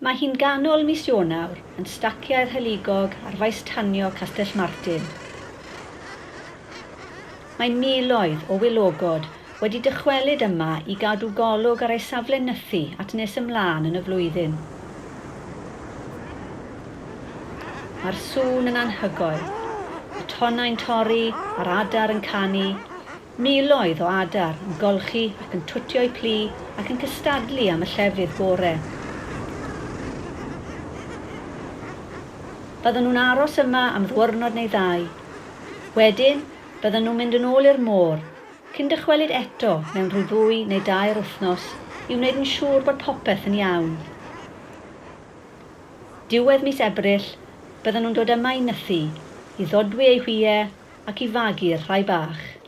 Mae hi'n ganol mis Ionawr yn staciau'r Heligog ar faes tanio Castell Martin. Mae miloedd o wylogod wedi dychwelyd yma i gadw golwg ar ei safle nythu at nes ymlaen yn y flwyddyn. Mae'r sŵn yn anhygoel. Y tonnau'n torri a'r adar yn canu, Miloedd o adar yn golchi ac yn twtio'u plu ac yn cystadlu am y llefydd gore. Bydden nhw'n aros yma am ddwyrnod neu ddau. Wedyn, bydden nhw'n mynd yn ôl i'r môr, cyn dychwelyd eto mewn rhyw ddwy neu dair wythnos i wneud yn siŵr bod popeth yn iawn. Diwedd mis Ebrill, bydden nhw'n dod yma i nythu, i ddodwy eu hwyau ac i fagu'r rhai bach.